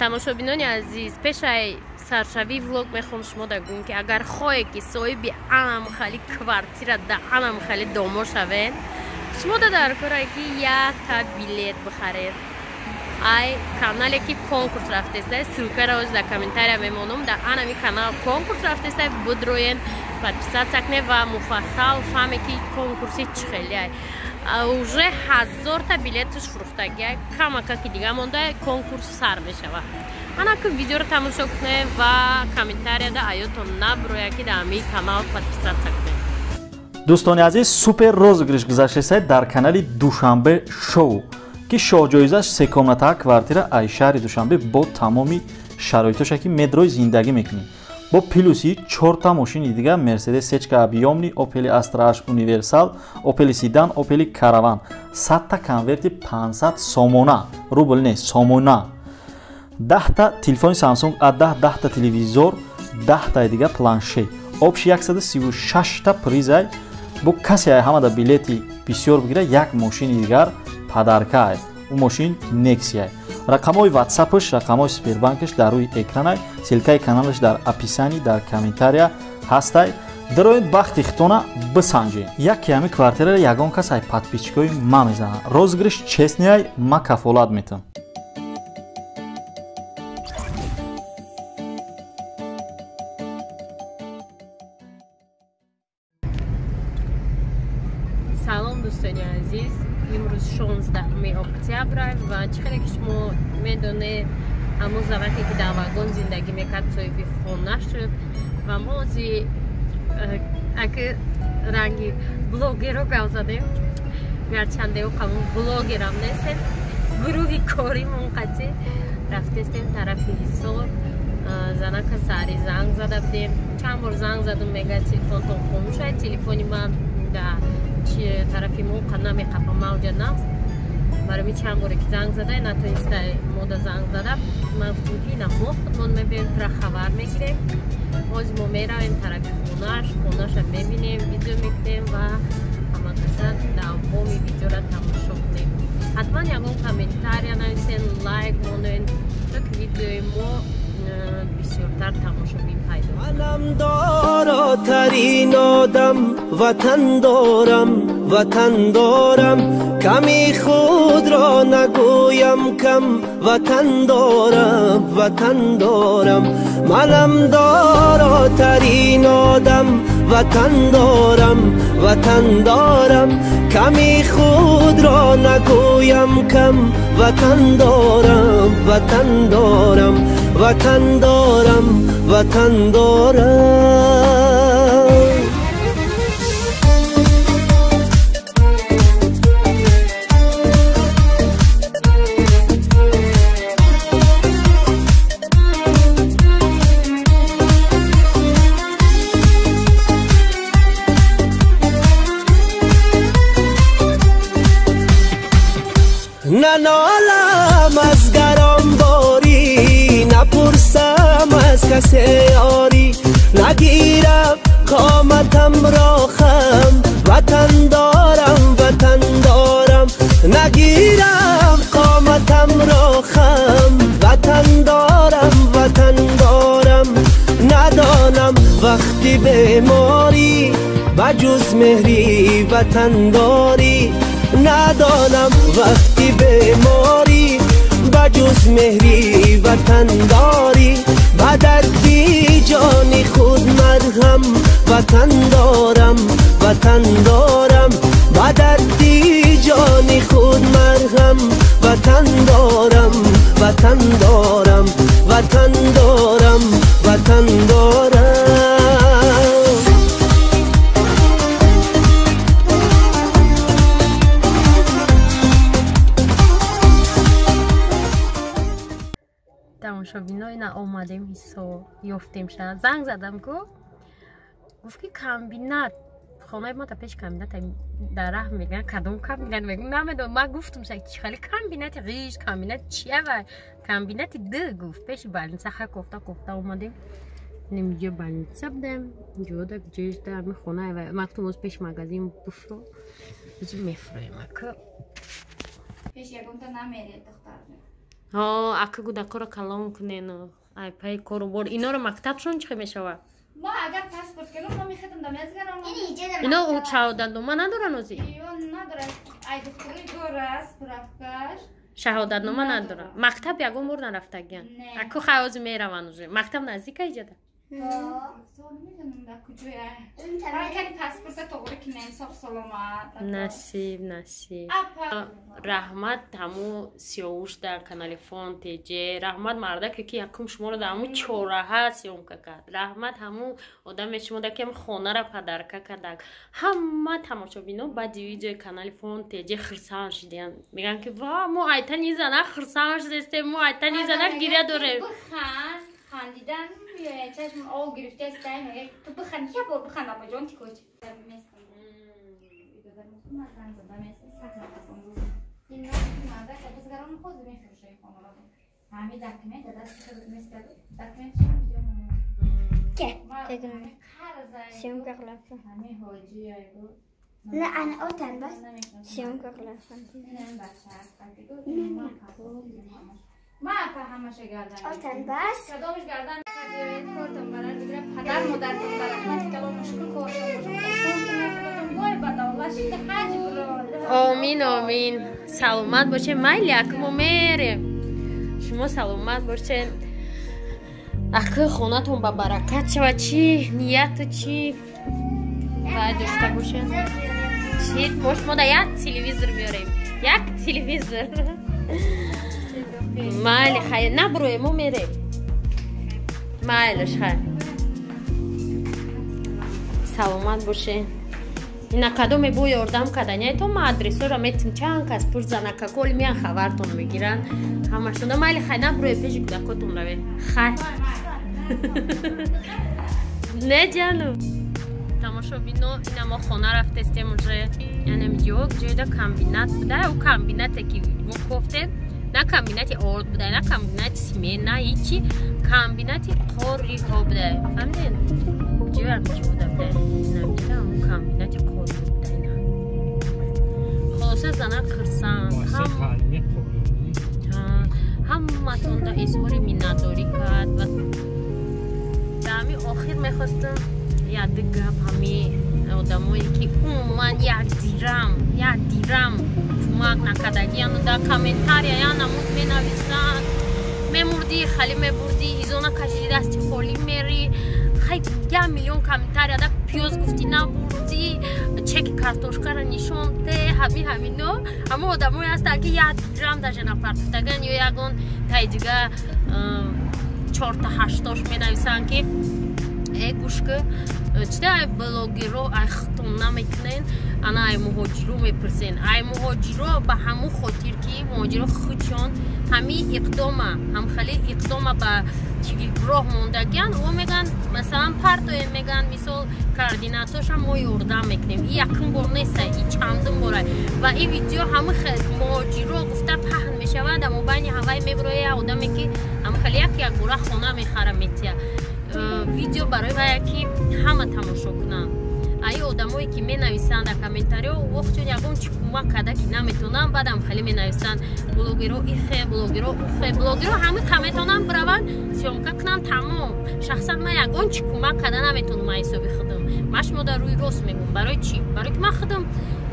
Тамошобинони азиз, пешаи саршавии влог мехоҳам шумо да гӯям, ки агар хоҳе, ки соҳиби анам хали квартира да анам хали домо шавед, шумо да дар корае, ки якта билет бихаред. Ай канале, ки конкурс рафтеста, ссылкаро дар комментария мемонам. Дар анами канал конкурс рафтеста, бидроен, подписаться кунед ва муфассал фаҳме, ки конкурси чӣ хеле. Уже 1000-та билеташ фурӯхтагия, камака ки дига монда, конкурс сар мешавад. Ана ки видеоро тамошо кунед ва комментарияда аётон наброя, ки дар ҳамин канал подписаться кунед. Дӯстони азиз, супер розыгрыш гузаштесай дар канали Душанбе шоу, ки шоҳҷоизаш секомнатаа квартира ай шаҳри Душанбе бо тамоми шароитоша, ки медрои зиндагӣ мекунӣ, бо плюси чорта мошини дигар: Мерседес сечка объёмный, Опели Астра Аш универсал, Опели седан, Опели Караван, 100-та конверти 500 сомона, рубл не, сомона, 10-та телефони Samsung A10, 10-та телевизор, 10-таи дига планшет, общий 136-та призай. Бо касе ҳамада билети бисёр бигира, як мошини дигар подаркай, ӯ мошин Нексияй. Рақамҳои ватсапш, рақамҳои Сбербанкаш дар рӯи экранай, ссылкаи каналаш дар описании, дар комментария ҳастай. Дароед, бахти хитона бисанҷед. Яке ҳами квартираро ягон кас ай подписчикои ма мезанад. Розыгрыш честныйай, ма кафолат метам. Салом, дӯстони азиз! Имрӯз 16 октябр ва чӣ хеле ки шумо медонед, ҳамон завақе, ки дар вагон зиндагӣ мекард, соҳиби хона шуд. Ва мо ози аки ранги блогеро гап задем, гарчанде қамон блогерам нестем. Гурӯҳи коримон қатӣ рафтестем тарафи Ҳисор. Занака сари занг зада будем, чанд бор занг задум, мега, телефонтон хомӯш. Телефони ман дар тарафи мо намеқапа, мавҷа наст. Барои чанд боре ки занг зада натониста, мода занг зада. Ман гуфтам, ки ина мо худмон мебием, тура хабар мегирем. Ҳозир мо меравем тарафи хонаш, хонаша мебинем, видео мекунем ва ҳамакаса давоми видеора тамошо кунем. Ҳатман ягон комментария нависен, лайк монен, то ки видеои мо бисёртар тамошобин пайдо. Доротарин одам ватан дорам, ватан дорам, ками худро нагӯям кам, ватан дорам, ватан дорам, манам доротарин одам, ватан дорам, ватан дорам, ками худро нагӯям кам, ватан дорам, ватан дорам, ватан дорам, ватан дорам. Нанолам аз гаронборӣ, напурсам аз касе ёрӣ, нагирам қоматамро хам, ватан дорам, ватан дорам, нагирам қоматамро хам, ватан дорам, ватан дорам, надонам вақти беморӣ ба ҷуз меҳри ватандорӣ, надонам вақти беморӣ ба ҷуз меҳри ватандорӣ, ба дарди ҷони худ марҳам, ватан дорам, ватан дорам, ба дарди ҷони худ марҳам, ватан дорам, ватан дорам, ватан дорам, ватан дорам. Тамошобино, ина омадем Ҳисор, ёфтем ша. Занг задам ку, гуфт, ки комбинат, хонаи мо та пеши комбинат дар раҳ. Мегӯян, кадом комбинат? Мегӯм, намедонам. Ман гуфтум ша, чи хали комбинати ғиш, комбинат чия ва комбинати д гуфт, пеши больница. Ха, кофта кофта омадем, нимҷо больница будем, ҷода ҷежда ами хонаи ва. Ман гуфтум, оз пеши магазин буфро, мефроем ака. Пеш ягонта намеред, духтар. Ҳо, ака кӯдакҳоро калон кунен, ай пай кору бор. Иноро мактабшон чӣ мешавад? Ма агар паспорт кунам, ма мехедам да мезгарам. Ино шаҳодатнома надоранд озӣ? Ё надорад. Ай духтури дора справкаш. Шаҳодатнома надоранд. Мактаб ягон бор нарафтагиян. Аку хай озӣ мераванд уже. Мактаб наздика иҷода? Насиб, насиб. Раҳмат ҳаму сиёвуш дар канали Фон ТЖ. Раҳмат мардаке ки якум шуморо дар ҳаму чораҳа съёмка кард. Раҳмат ҳаму одаме шумо дар ки ҳаму хонара падарка кардак. Ҳама тамошобино баъди видеои канали Фон ТЖ хирсанд шидиянд. Мегӯянд ки ва мо айтани зана хирсанд шудестем, мо айтани зана гиря дорем. Хандидан чашм об гирифтааст, ту биханд, як бор биханд, апаҷон тикоч. Съёмка qilyapsan. Не, ana otan bas. Съёмка qilyapsan. Ма апа ҳамаша гардан. Отан бас. Кадомаш гардан кортам барар бигирам, падар модартон ба раҳмати калон мушкил коршон бошад. Осон кунад худотон бой ба давлат шида ҳаҷ бурод. Омин, омин. Саломат бошед. Майли, ака мо мерем. Шумо саломат бошед. Ака хонатон ба баракат шавад. Чӣ нияту чӣ бояд дошта бошед? Чӣ мо шумо да як телевизор меорем. Як телевизор. Майли, хай, наброем, мо мерем. Майлиш, хай. Саломат бошед. Ина кадоме бо ёрдам кардани, то ма адресҳоро метим, чанд кас пурзана, каколи меян хабартон мегиранд. Ҳамашонда майли, хай, наброем, пеши кӯдакотон равем. Хай. Не ҷану. Тамошобино, ина мо хона рафтестем уже. Яъне ё ҷойда комбинат буда, ӯ комбинате ки мо кофтем, на комбинати орд буда, на комбинати симент, на ҳичи, комбинати қориҳо буда. Фаҳмидед? Ҷоям чӣ буда буда? Инамҷида ҳамун комбинати қори буда ина. Хулоса занак хирсанд. Ҳаматонда изҳори миннатдорӣ кард ва дар ҳамин охир мехостам як гап ҳами одамое ки умуман як дирам кӯмак накардагияну дар комментария я намуд менависанд, мемурдӣ, хали мебурдӣ, изона кашиди, дасти холӣ мери, хай 1 миллион комментария да пиёз гуфтӣ набурдӣ, чеки картошкаро нишон де, ҳами ҳамино ҳамо одамое ҳастанд ки як дирам даже напартофтаган ё ягон таи дига чорта ҳаштош менависанд ки э гӯш ки чида ай блогеро ай хитон намекунен, ана ай муҳоҷиро мепурсен. Ай муҳоҷиро ба ҳамун хотир ки муҳоҷиро худшон ҳамин иқдома, ҳамхели иқдома ба роҳ мондагиян, о мегӯянд масалан партоем, мегӯянд мисол координатоша мо ёрдам мекунем. И якум бор неста, и чандум бора. Ва ин видео ҳамин муҳоҷиро гуфта паҳн мешавад, дар мобайни ҳавай мебироя одаме ки ҳамхели як якбора хона мехара метия. Видео барои вая ки ҳама тамошо кунанд. Ай одамое ки менависанд дар комментариҳо, вохчон ягон чи кӯмак карда ки наметавонанд, баъдам хеле менависанд блогеро ихе, блогеро ухе, блогеро ҳамиқа метавонанд бираванд съёмка кунанд, тамом. Шахсан ман ягон чи кӯмак карда наметавонам аз ҳисоби худам. Ман шумо дар рӯи рост мегӯм. Барои чӣ? Барои ки ман худам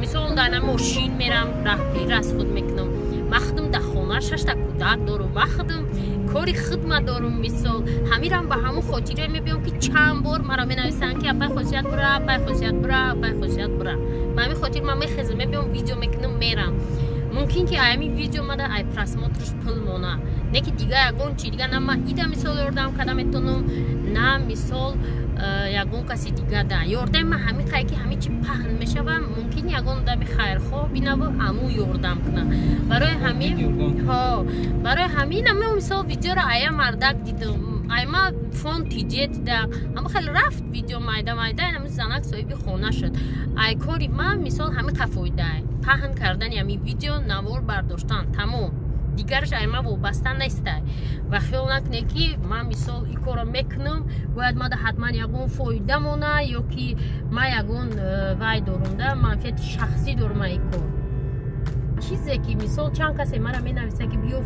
мисол дар мошин мерам, раҳпулӣ расход мекунам. Ман худам дар хона шашта кӯдак дорум, ман худам кори хидмат дорум. Мисол ҳамирам ба ҳамун хотире мебиём ки чанд бор маро менависанд ки апай хосият бура, апай хосият бура, апай хосият бура. Ба ҳамин хотир ман мехезам, мебиём, видео мекунам, мерам. Мумкин ки ҳамин видео мада ай просмотрш пул мона, не ки дига ягон чи дига на ман ида мисол ёрдам карда метавонам, на мисол ягон каси дига да ёрдами ман ҳамин қай ки ҳамин чи паҳн мешава, мумкин ягон одами хайрхоҳ бинаву ҳамун ёрдам куна. Барои ҳамин ҳо, барои ҳамин ама мисол видеоро ая мардак дидам, айма фон тиҷе дида, ҳама хеле рафт видео майда майда, ҳамин занак соҳиби хона шуд. Ай кори ман мисол ҳамин қа фоида паҳн кардани ҳамин видео, навор бардоштан, тамом. Дигараш айма вобаста нестай. Ва хиёл накунед ки ман мисол ин корро мекунам, бояд мада ҳатман ягон фоида мона ё ки ман ягон вай дорум, да манфиати шахсӣ дорум ай кор. Чизе ки мисол чанд касе мара менависа, ки биё,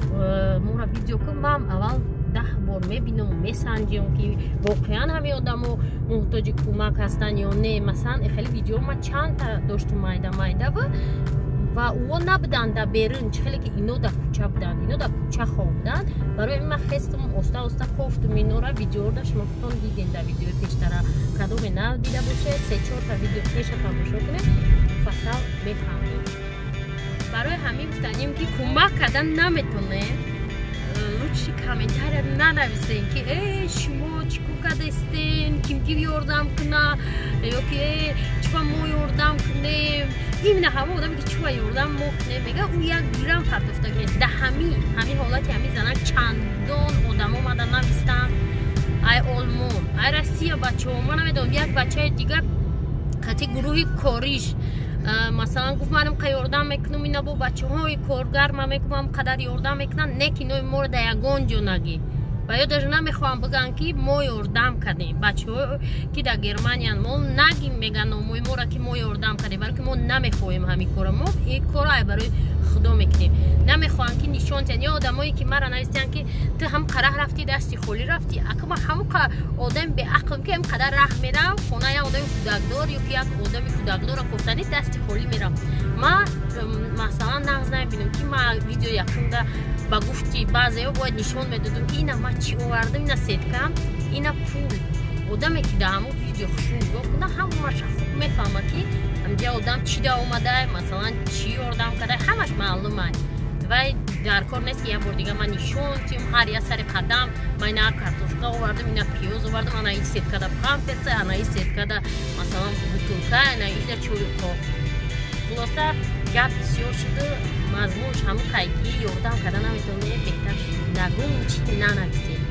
моро видео кун, ман аввал 10 бор мебинам, месанҷиам, ки воқеан ҳамин одамо муҳтоҷи кӯмак ҳастанд ё не. Масалан, хеле видео ма чандта доштум, майда майда, ва ӯо набуданд дар берун, чӣ хеле ки ино дар кӯча буданд, ино дар кӯча хоб буданд. Барои ин ман хестум, оста оста кофтум инора, видеоро шумо худтон дидем дар видеои пештара. Кадоме нав дида бошед, се чорта видео пеша тамошо кунед, муфассал мефаҳмед. Барои ҳамин гуфтанем, ки кӯмак кардан наметонем, лучше комментария нанависем, ки э, шумо чӣ кор кардастен, ким ки ёрдам куна, ё ки э, чӣ мо ёрдам кунем. Именно ҳама одаме ки чӣ ёрдам мо кунем мега, ӯ як гирам партофта. Да ҳамин ҳолати ҳамин занак чандон одамо омада навистанд, ай Олмон, ай Россия бачаҳо. Ман намедонам, як бачаи дигар қати гурӯҳи кориш, масалан, гуфт: «Манам қа ёрдам мекунам, ина бо бачаҳои коргар ма мекунам, қадар ёрдам мекунам, не ки инои моро да ягон ҷо нагӣ». Ва ё даже намехоҳам бигӯям, ки мо ёрдам кардем. Бачаҳо ки дар Германиян, мо нагим, меган номои моро, ки мо ёрдам кардем, барои ки мо намехоҳем ҳамин кора. Мо ин кора ай барои Худо мекунем. Намехоҳам, ки нишон диҳанд. Ё одамое ки мара навистиянд, ки ту ҳам қараҳ рафтӣ, дасти холӣ рафтӣ. Ака, ма ҳамон одами беақлм, ки ҳам қадар раҳ мерам, хона як одами кӯдакдор ё ки як одами кӯдакдорро кофтани дасти холӣ мерам? Ма, масалан, нағз намебинам, ки ма видео якумда ба гуфти баъзеҳо бояд нишон медодам, ки ина ма чӣ овардам, ина сеткам, ина пул. Одаме ки дар ҳамон видео хушрӯ нигоҳ кунад, ҳамаша хуб мефаҳмад, ки ҳамҷа одам чӣ да омадай, масалан, чӣ ёрдам кардай, ҳамаш маълумай. Вай дар кор нест, ки як бор дига ман нишон тиём ҳар як сари қадам: ман ина картошка овардам, ина пиёз овардам, ана и сеткада памперса, ана и сеткада, масалан, бутылка, ана ида чойу қоқ. Хулоса, гап бисёр шуду, мазмунш ҳамун қайки ёрдам карда наметавонем, беҳтар нагум чи нанависем.